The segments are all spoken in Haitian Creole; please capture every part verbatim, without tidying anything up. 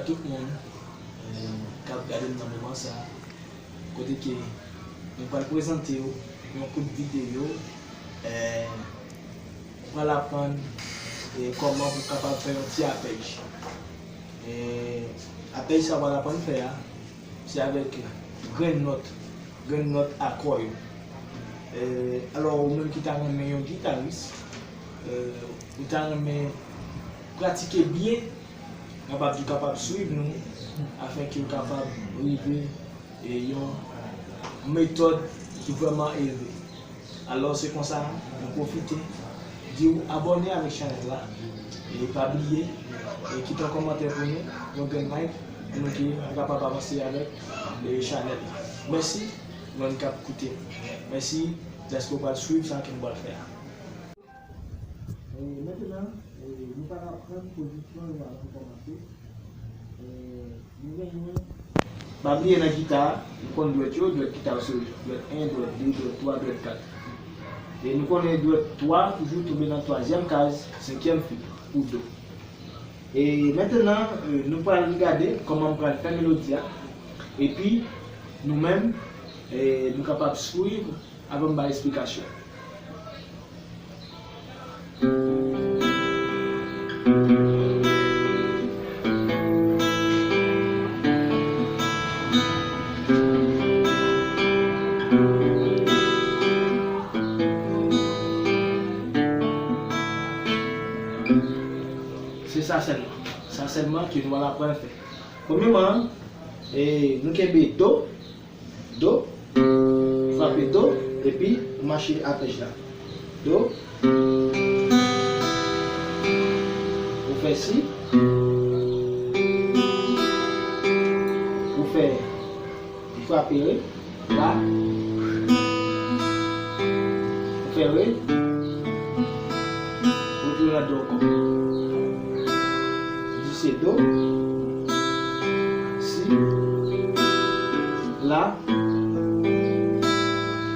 Tout moun, eh, k ap gade m nan moman sa a, kote ke mwen pral prezante w yon kout videyo, eh, mwen pral aprann, eh, kòman pou w kapab fè yon ti apèj. Eh, apèj sa w pral aprann fè a, se avèk grenn nòt, grenn nòt akò yo. Eh, alò, ou menm ki ta renmen yon gitaris, eh, ou ta renmen pratike byen, m kapab di w kapab swiv nou, afenke w kapab rive, eh, yon metòd ki vrèman elve. Alò, se konsa, nou pwofite di w abòne avèk chanèl la, e pa bliye, e kite yon kòmantè pou nou, yon grenn like, pou nou ke nou kapab avanse avèk, eh, chanèl la. Mèsi, moun k ap koute m. Mèsi dèske w pral swiv sa ke m pral fè a. E, mentnan, e, nou pral aprann pozisyon yo avan nou kòmanse. E, nou genyen. Pa bliye nan gita, nou konn dwèt yo, dwèt gita yo se dwèt en, dwèt de, dwèt twa, dwèt kat. E nou konnen dwèt twa toujou tonbe nan twazyèm kaz, senkyèm fil, pou do. E mentnan, e, nou pral gade kòman m pral fè melodi a. Epi, nou menm, e, nou kapab swiv avan m bay esplikasyon. Se sa sèlman. Sa sèlman ke nou pral aprann fè. Premyèman, e, nou kenbe do. Do, frape do, epi ou mache apèj la. Do, ou fè si, ou fè, ou frape re, la, ou fè re, ou tounen nan do ankò. Di se do, si, la,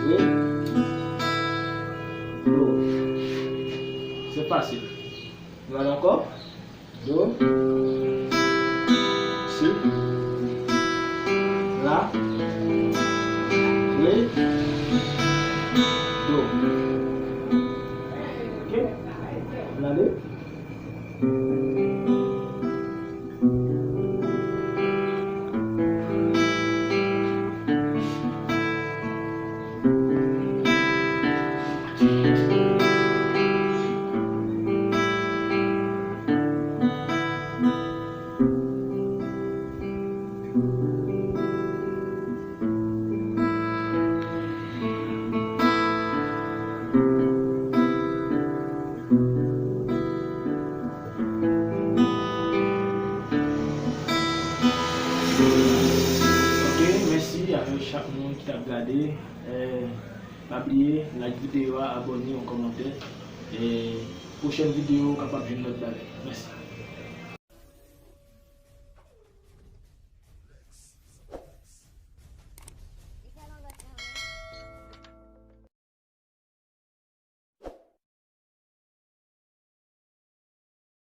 re, do. Se fasil. Nou al ankò. Do, si, la, re, do. Ok? N ale. Ok, mèsi avèk chak moun ki t ap gade. Eh, pa bliye, like videyo a, abòne, yon kòmantè. Eh, pwochèn videyo, w kapab jwenn lòt bagay. Mèsi.